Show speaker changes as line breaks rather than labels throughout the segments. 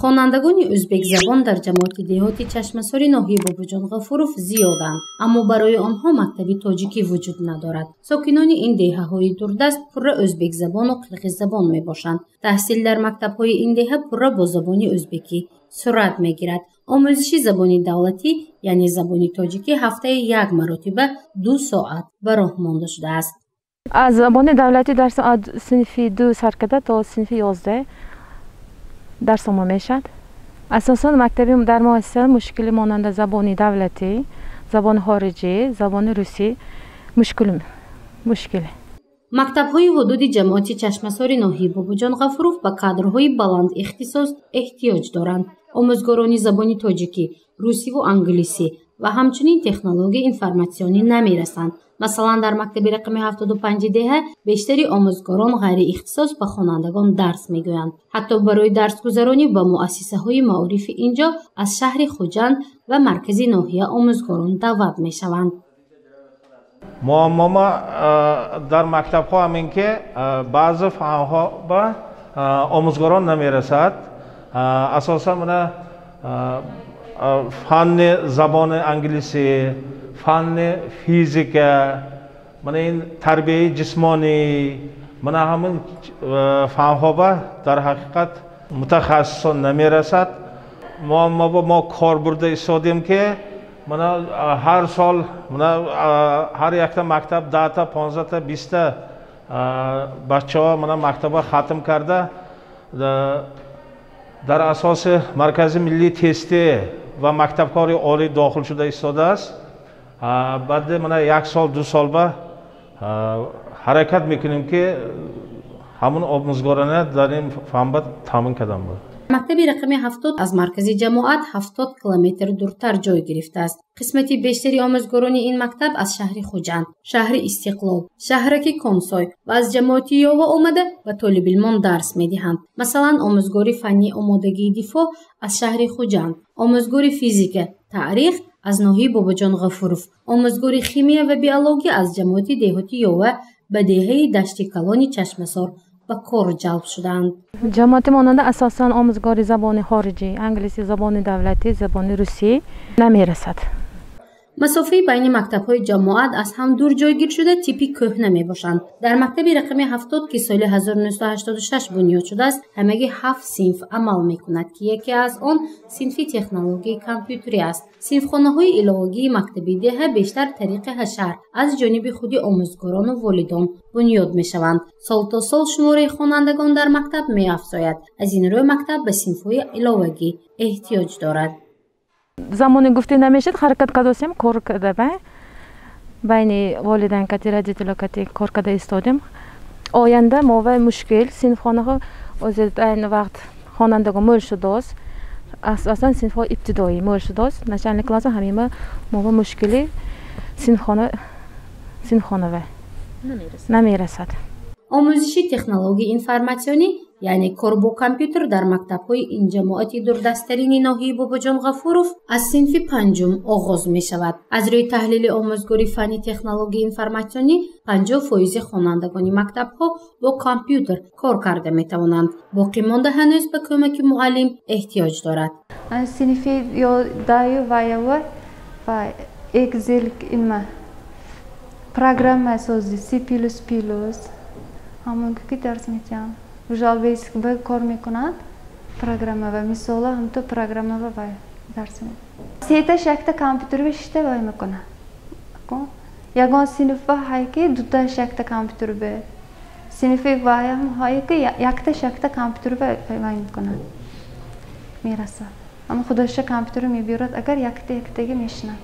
Хонандагони ӯзбекзабон дар ҷамоати деҳоти Чашмасори ноҳияи Бобоҷон Ғафуров зиёданд, аммо барои онҳо мактаби тоҷикӣ вуҷуд надорад. Сокинони ин деҳаҳои дурдаст пурра ӯзбекзабону қирғиззабон мебошанд. Таҳсил дар мактабҳои ин деҳа пурра бо забони ӯзбекӣ сурат мегирад. Омӯзиши забони давлатӣ, яъне забони тоҷикӣ, ҳафтаи як маротиба 2 соат ба роҳ монда шудааст.
Аз забони давлатӣ дарс аз синфи 2 сар карда то синфи 11 дарс ома мешавад. Асосан мактаби дар муассиса мушкили монанда забони давлатӣ, забони хориҷӣ, забони русӣ мушкил.
Мактабҳои ҳудуди ҷамоати Чашмасори ноҳияи Бобоҷон Ғафуров ба кадрҳои баланд ихтисос эҳтиёҷ доранд. Омӯзгорони забони тоҷикӣ, русиву англисӣ ва ҳамчунин технологияи информатсионӣ намерасанд. Масалан, дар мактаби рақами 75 деҳа бештари омӯзгорон ғайриихтисос ба хонандагон дарс мегӯянд. Ҳатто барои дарсгузаронӣ ба муассисаҳои маорифи ин ҷо аз шаҳри Хуҷанд ва маркази ноҳия омӯзгорон даъват мешаванд.
Муаммо дар мактабҳо ҳамин ки баъзе фанҳо ба омӯзгорон намерасад. Асосан мана фанни забони англисӣ, фанни физика, мана ин тарбияи ҷисмонӣ, мана ҳамин фанҳо ба дар ҳақиқат мутахассисон намерасад. Муаммо мо кор бурда истодем ки мана ҳар сол мана ҳар якта мактаб 10та, 15та, 20та бачаҳо мана мактаба хатм карда дар асоси маркази миллии тестӣ ва мактабкори олӣ дохил шуда истодааст. Баъди мана 1 сол, 2 сол ба ҳаракат мекунем ки ҳамун омӯзгорона дар ин фан ба таъмин кардан буд.
Мактаби рақами 70 аз маркази ҷамоат 70 километр дуртар ҷой гирифтааст. Қисмати бештари омӯзгорони ин мактаб аз шаҳри Хуҷанд, шаҳри Истиқлол, шаҳраки Консой ва аз ҷамоати Ёва омада ба толибилмон дарс медиҳанд. Масалан, омӯзгори фанни омодагии дифоъ аз шаҳри Хуҷанд, омӯзгори физика, таърих аз ноҳияи Бобоҷон Ғафуров, омӯзгори химия ва биология аз ҷамоати деҳоти Ёва ба деҳаи Дашти Калони Чашмасор ба кор ҷалб шуданд.
Ҷамоати монанда асосан омӯзгори забони хориҷӣ, англисӣ, забони давлатӣ, забони русӣ намерасад.
Масофаи байни мактабҳои ҷамоат аз ҳам дур ҷойгир шуда типи кӯҳна мебошанд. Дар мактаби рақами 70, ки соли 1986 бунёд шудааст, ҳамагӣ 7 синф амал мекунад, ки яке аз он синфи технологияи компютерӣ аст. Синфхонаҳои иловагии мактаби деҳа бештар тариқи ҳашар аз ҷониби худи омӯзгорону волидон бунёд мешаванд. Сол то сол шумораи хонандагон дар мактаб меафзояд. Аз ин рӯ мактаб ба синфҳои иловагӣ эҳтиёҷ дорад.
Замони гуфтӣ намешад, ҳаракат кардосем, кор карда байни волидайн кати, родитело кати кор карда истодем. Оянда мо вай мушкил синфхонаҳо ҳозир айни вақт хонандагон мӯл шудааст. Асосан синфҳои ибтидоӣ мӯл шудааст. Начальный класс ҳамима мо ва мушкили синфхона вай намерасад.
Омӯзиши технологияи информатсионӣ, яъне кор бо компютер дар мактабҳои ин ҷамоати дурдасттарини ноҳияи Бобоҷон Ғафуров аз синфи 5 оғоз мешавад. Аз рӯи таҳлили омӯзгори фанни технологияи информатсионӣ 50% хонандагони мактабҳо бо компютер кор карда метавонанд. Боқӣ монда ҳанӯз ба кӯмаки муаллим эҳтиёҷ дорад.
Синфи 10 ва ва Excel инма программасозӣ C++, ҳамон ки дарс медиҳам. Visual Basic ба кор мекунад программа ва мисола ҳамто программа ва вай дарс медиҳад. Сеташ якта компютер ба шишта вай мекунад. Ягон синф ва ҳай ки дуташ якта компютер ба синфи вай ҳам ҳай ки якташ якта компютер ба вай мекунад. Мерасад. Аммо худаша компютер мебиёрад, агар якта яктаги мешинад.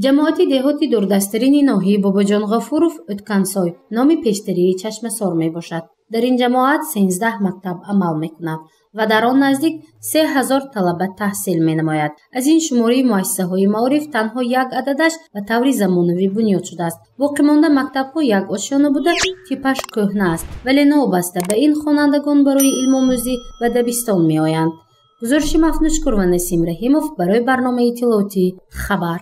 Ҷамоати деҳоти дурдасттарини ноҳияи Бобоҷон Ғафуров Ӯткансой номи пештарии Чашмасор мебошад. Дар ин ҷамоат 13 мактаб амал мекунад ва дар он наздик 3000 талаба таҳсил менамояд. Аз ин шумораи муассисаҳои маориф танҳо як ададаш ба таври замонавӣ бунёд шудааст. Боқимонда мактабҳо як ошёна буда, типаш кӯҳна аст, вале новобаста ба ин хонандагон барои илмомӯзӣ ба дабистон меоянд. Гузориши Мафнушкур ва Насим Раҳимов барои барномаи иттилоотӣ «Хабар».